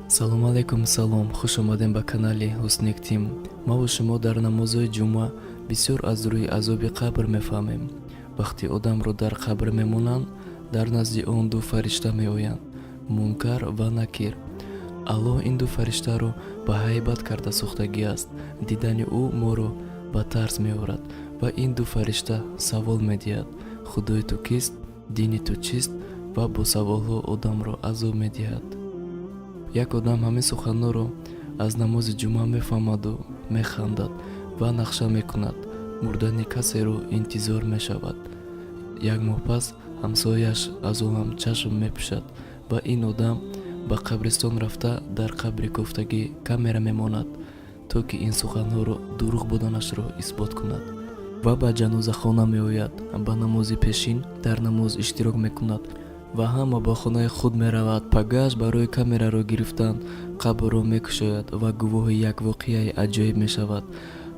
Салом алейкум, салом, хуш омадем ба канали Ҳусник Тим. Маву шумо дар намозҳои ҷумъа бисёр аз рӯи азоби қабр мефаҳмем. Вақте одамро дар қабр мемонанд, дар назди он ду фаришта меоянд, Мункар ва Накир. Аллоҳ ин ду фариштаро ба ҳайбат карда сохтагӣ аст. Дидани ӯ моро ба тарс меорад ва ин ду фаришта савол медиҳад: «Худои ту кист? Дини ту чист?» Ва бо саволҳо одамро азоб медиҳад. Як одам ҳамин суханҳоро аз намози ҷумъа мефаҳмаду механдад ва нақша мекунад, мурдани касеро интизор мешавад. Як моҳ пас ҳамсояаш аз олам чашм мепӯшад ва ин одам ба қабристон рафта, дар қабри кофтагӣ камера мемонад, то ки ин суханҳоро дурӯғ буданашро исбот кунад, ва ба ҷанозахона меояд, ба намози пешин дар намоз иштирок мекунад ва ҳама ба хонаи худ меравад. Пагаш барои камераро гирифтан қабрро мекушояд ва гувоҳи як воқеаи аҷоиб мешавад.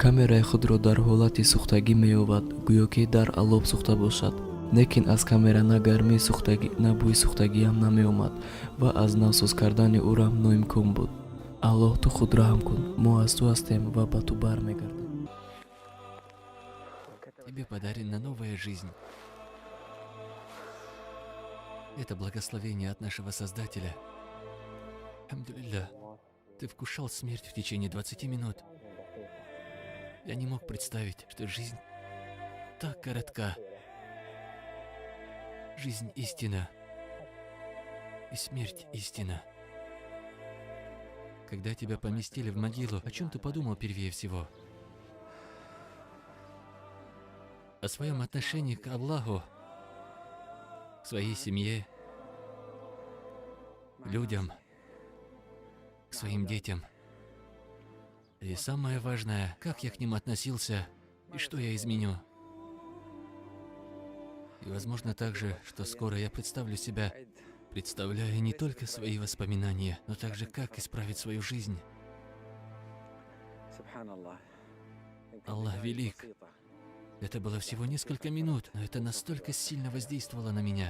Камераи худро дар ҳолати сӯхтагӣ меёбад, гӯё ки дар алов сӯхта бошад, лекин аз камера на гармии сӯхтагӣ, на бӯи сӯхтагиам намеомад ва аз навсоз кардани ӯрам ноимкон буд. Аллоҳ, ту худ раҳм кун, мо аз ту ҳастем ва ба ту бармегардем. Тебе подарена новая жизнь. Это благословение от нашего Создателя. Алхамдулилля. Ты вкушал смерть в течение 20 минут. Я не мог представить, что жизнь так коротка. Жизнь истина. И смерть истина. Когда тебя поместили в могилу, о чем ты подумал первее всего? О своем отношении к Аллаху, к своей семье, людям, к своим детям. И самое важное, как я к ним относился и что я изменю. И возможно также, что скоро я представлю себя, представляя не только свои воспоминания, но также как исправить свою жизнь. Аллах велик. Это было всего несколько минут, но это настолько сильно воздействовало на меня.